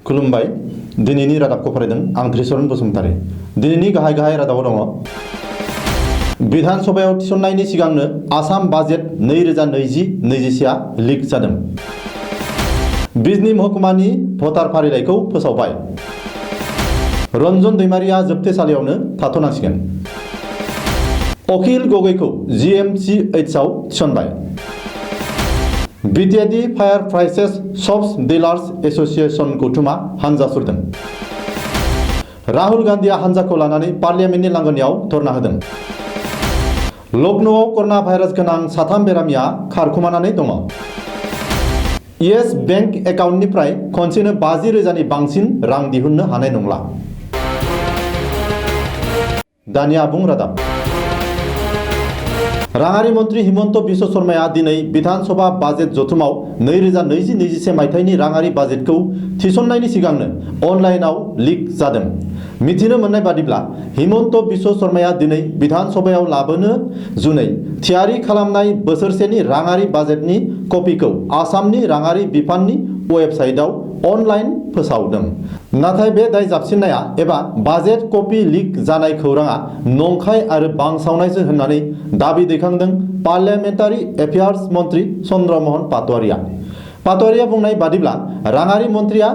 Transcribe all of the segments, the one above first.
खुलुमबाय दिनैनि रादाबखौ फरायदों आं धृषरन बसुमतारी। दिनैनि गाहाय रादाबाव दङ विधान सभायाव थिसननायनि सिगांनो आसाम बाजेट 2020-21 लिक जादों। बिजनी महकुमानि भटार फारिलाइखौ फोसावबाय। रन्जन दैमारिया जोबथेसालियावनो थाथ'नांसिगोन। अखिल गगैखौ GMCHआव थिसनबाय। बिटिआरडि फायार प्राइसेस शप्स डिलार्स एसोसिएशन गौथुमा हानजा सुरदों। राहुल गान्धीया हानजाखौ लानानै पार्लियामेन्टनि लांगोनायाव धरना होदों। लखनौआव कर'ना भाइरास गोनां 3 बेरामिया खारखुमानानै दङ। येस बेंक एकाउन्टनिफ्राय खनसेनो 50,000नि बांसिन रां दिहुननो हानाय नंला। दानिया आबुं रादाब। राङारि मन्त्रि हिमन्त बिश्व शर्माया दिनै विधान सभा बाजेट जथुमाव 2020-21 मायथाइनि राङारि बाजेटखौ थिसननायनि सिगांनो अनलाइनआव लिक जादों। मिथिनो मोननाय बादिब्ला हिमन्त बिश्व शर्माया दिनै विधान सभायाव लाबोनो जुनै थियारि खालामनाय बोसोरसेनि राङारि बाजेटनि कपिखौ आसामनि राङारि बिफाननि वेबसाइटआव अनलाइन फोसावदों। नाथाय बे दाय जाबसिननाया एबा बाजेट कपि लिक जानाय खौराङा नंखाय आरो बांसावनायसो होननानै दाबि दैखांदों पार्लियामेन्टारि एफेयार्स मन्त्रि चन्द्रमोहन पाटवारिया। पाटवारिया बुंनाय बादिब्ला राङारि मन्त्रिया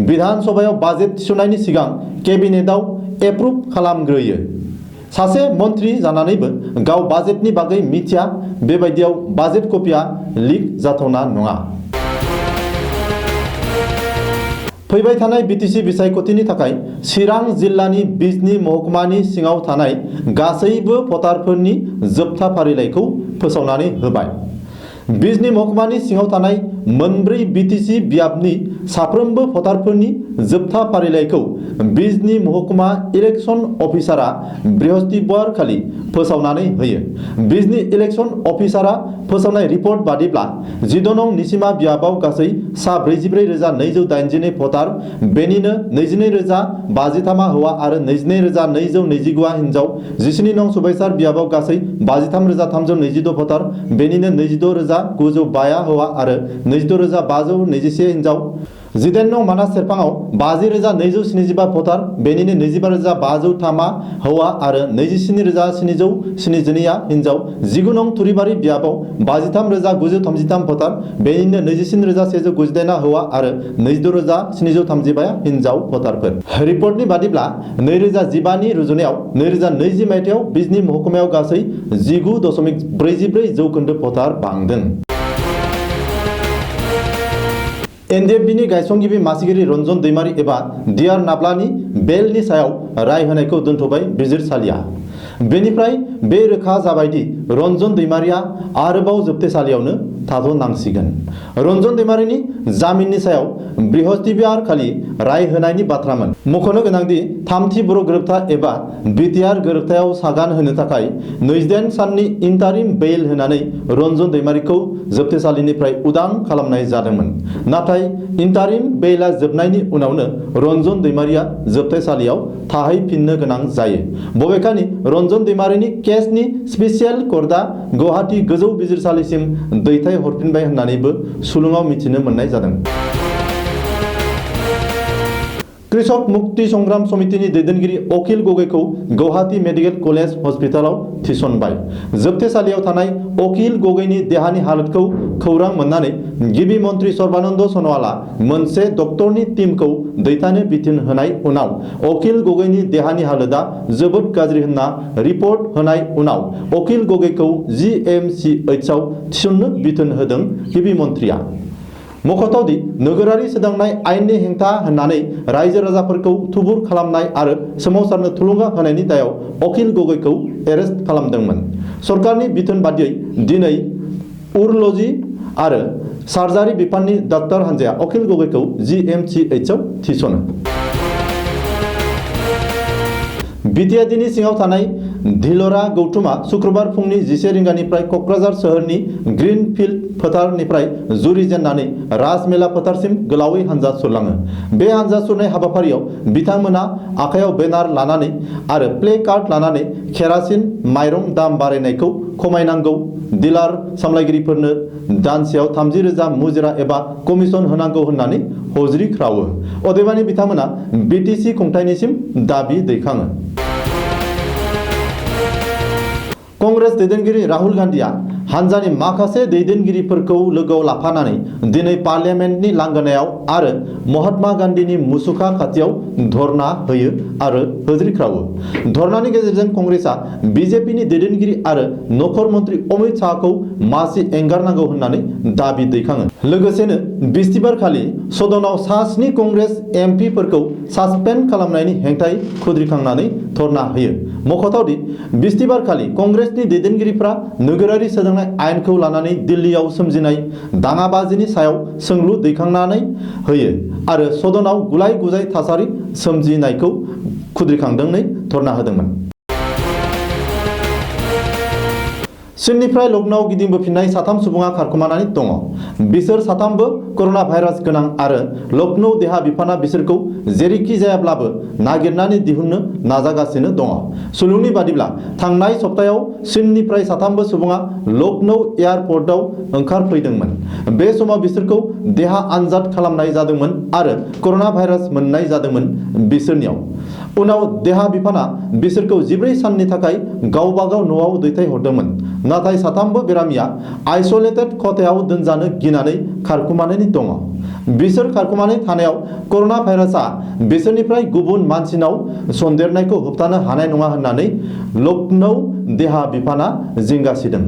विधान सभायाव बाजेट थिसननायनि सिगां केबिनेटआव एप्रुभ खालामग्रोयो। सासे मन्त्रि जानानैबो गाव बाजेटनि बागै मिथिया, बेबायदियाव बाजेट कपिया लिक जाथावना नङा। फैबाय थानाय बिटिसि बिसायख'थिनि थाखाय चिरां जिल्लानि बिजनी महकुमानि सिङाव थानाय गासैबो भटारफोरनि जोबथा फारिलाइखौ फोसावनानै होबाय। बिजनी महकुमानि सिङाव थानाय मोनब्रै बिटिसि बियाबनि साफ्रोमबो भटारफोरनि जोबथा फारिलाइखौ बिजनी महकुमा इलेक्शन अफिसारा बृहस्पतिबार खालि फोसावनानै होयो। बिजनी इलेक्शन अफिसारा फोसावनाय रिपर्ट बादिब्ला 14 नं निसिमा बियाबाव गासै सा 44,282 भटार, बेनिनो 22,053 हौवा आरो 22,229 हिन्जाव। 17 नं सुबाइसार बियाबाव गासै 53,322 भटार, बेनिनो 26,950 हौवा आरो 26,521 हिन्जाव। 18 नं मानास सेरफाङाव 50,275 भटार, बेनिनो 25,503 हौवा आरो 27,772 हिन्जाव। 19 नं थुरिबारि बियाबाव 53,933 भटार, बेनिनो 27,198 हौवा आरो 26,735 हिन्जाव भटारफोर। रिपर्टनि बादिब्ला 2015 नि रुजुनायाव 2020 मायथाइयाव बिजनी महकुमायाव गासै 19.44% भटार बांदों। एनडिएफबिनि गायसनगिरि मासिगिरि रन्जन दैमारि एबा डिआर नाब्लानि बेलनि सायाव राय होनायखौ दोनथ'बाय बिजिरसालिया। बेनिफ्राय बे रोखा जाबायदि रन्जन दैमारिया आरोबाव जोबथेसालियावनो थाथ'नांसिगोन। रन्जन दैमारिनि जामिननि सायाव बृहस्पतिबार खालि राय होनायनि बाथ्रामोन। मख'नो गोनांदि थामथि बर' गोरोबथा एबा बिटिआर गोरोबथायाव सागान होनो थाखाय 28 साननि इन्टारिम बेइल होनानै रन्जन दैमारिखौ जोबथेसालिनिफ्राय उदां खालामनाय जादोंमोन। नाथाय इन्टारिम बेइलआ जोबनायनि उनावनो रन्जन दैमारिया जोबथेसालियाव थाहैफिननो गोनां जायो। बबेखानि रन्जन दैमारिनि केसनि स्पेसियेल कर्टआ गुवाहाटी गोजौ बिजिरसालिसिम दैथाय हरफिनबाय होननानैबो सुलुङाव मिथिनो मोननाय जादों। कृषक मुक्ति संग्राम समितिनि दैदेनगिरि अखिल गगैखौ गुवाहाटी मेडिकेल कलेज हस्पिटालाव थिसनबाय। जोबथेसालियाव थानाय अखिल गगैनि देहानि हालोदखौ खौरां मोननानै गिबि मन्त्रि सर्बानन्द सन'वालआ मोनसे डक्टरनि टीमखौ दैथायनो बिथोन होनाय उनाव अखिल गगैनि देहानि हालोदा जोबोद गाज्रि होनना रिपर्ट होनाय उनाव अखिल गगैखौ GMCHआव थिसननो बिथोन होदों गिबि मन्त्रिया। मख'थावदि नोगोरारि सोदांनाय आयेननि हेंथा होननानै रायजो राजाफोरखौ थुबुर खालामनाय आरो सोमावसारनो थुलुंगा होनायनि दायाव अखिल गगैखौ एरेस्ट खालामदोंमोन। सरकारनि बिथोन बादियै दिनै उर'ल'जी आरो सार्जारि बिफाननि डाक्टार हानजाया अखिल गगैखौ GMCHआव थिसनो। बिटिआरडिनि सिङाव थानाय धिलरा गौतुमा शुक्रबार फुंनि 11 रिंगानिफ्राय कक्राझार सोहोरनि ग्रीनफील्ड फोथारनिफ्राय जुरिजेननानै राजमेला फोथारसिम गोलावै हानजा सुरलाङो। बे हानजा सुरनाय हाबाफारियाव बिथांमोना आखायाव बेनार लानानै आरो प्ले कार्ड लानानै केरासिन माइरं दाम बारायनायखौ खमायनांगौ, डिलार सामलायगिरिफोरनो दानसेयाव 30,000 मुजिरा एबा कमिसन होनांगौ होननानै हज्रि ख्रावो। अदेबानि बिथांमोना बिटिसि खुंथायनिसिम दाबि दैखाङो। कंग्रेस दैदेनगिरि राहुल गान्धीआ हानजानि माखासे दैदेनगिरिफोरखौ लोगोआव लाफानानै दिनै पार्लियामेन्टनि लांगोनायाव आरो महात्मा गान्धीनि मुसुखा खाथियाव धरना होयो आरो हज्रिख्रावो। धरनानि गेजेरजों कंग्रेसआ बिजेपिनि दैदेनगिरि आरो नखर मन्त्रि अमित शाहखौ मासि एंगारनांगौ होननानै दाबि दैखाङो। लोगोसेनो बिस्तिबारखालि सदनाव सा 7 कंग्रेस एमपिफोरखौ सासपेन्ड खालामनायनि हेंथायै खुद्रिखांनानै धरना होयो। मख'थावदि बिस्तिबारखालि कंग्रेसनि दैदेनगिरिफ्रा नोगोरारि सोदांनाय आयेनखौ लानानै दिल्लीयाव सोमजिनाय दाङाबाजिनि सायाव सोंलु दैखांनानै होयो आरो सदनाव गुलाय गुजाय थासारि सोमजिनायखौ खुद्रिखांदोंनै धरना होदोंमोन। चीननिफ्राय लखनऊ गिदिंबोफिननाय 3 सुबुङा खारखोमानानै दङ। बिसोर 3बो कर'ना भाइरास गोनां आरो लखनऊ देहा बिफाना बिसोरखौ जेरैखि जायाब्लाबो नागिरनानै दिहुननो नाजागासिनो दङ। सुलुंनि बादिब्ला थांनाय सप्तायाव चीननिफ्राय 3बो सुबुङा लखनऊ एयारपर्टआव ओंखारफैदोंमोन। बे समाव बिसोरखौ देहा आनजाद खालामनाय जादोंमोन आरो कर'ना भाइरास मोननाय जादोंमोन बिसोरनियाव। उनाव देहा बिफाना बिसोरखौ 14 साननि थाखाय गावबागाव न'आव दैथायहरदोंमोन। नाथाय 3बो बेरामिया आइसोलेटेड खथायाव दोनजानो गिनानै खारखुमानानै दङ। बिसोर खारखुमानानै थानायाव कर'ना भाइरासआ बिसोरनिफ्राय गुबुन मानसिनाव सन्देरनायखौ होबथानो हानाय नङा होननानै लखनऊ देहा बिफाना जिंगासिदों।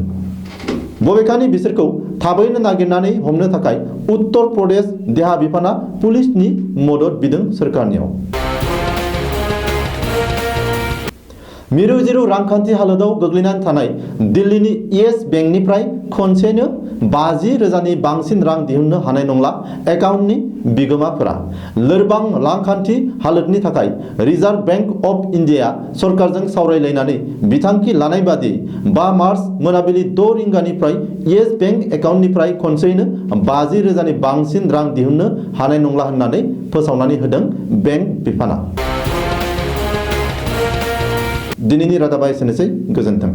बबेखानि बिसोरखौ थाबैनो नागिरनानै हमनो थाखाय उत्तर प्रदेश देहा बिफाना पुलिसनि मदद बिदों सोरखारनियाव। मिरु जिरु रांखान्थि हालोदाव गोग्लैनानै थानाय दिल्लीनि येस बेंकनिफ्राय खनसेनो 50,000नि बांसिन रां दिहुननो हानाय नंला एकाउन्टनि बिगोमाफोरा। लोरबां रांखान्थि हालोदनि थाखाय रिजार्भ बैंक अफ इन्डियाया सरकारजों सावरायलायनानै बिथांखि लानाय बादि 5 मार्च मोनाबिलि 6 रिंगानिफ्राय येस बेंक एकाउन्टनिफ्राय खनसेनो 50,000नि बांसिन रां दिहुननो हानाय नंला होननानै फोसावनानै होदों बेंक बिफाना। दिनैनि रादाबा एसेनोसै। गोजोन्थों।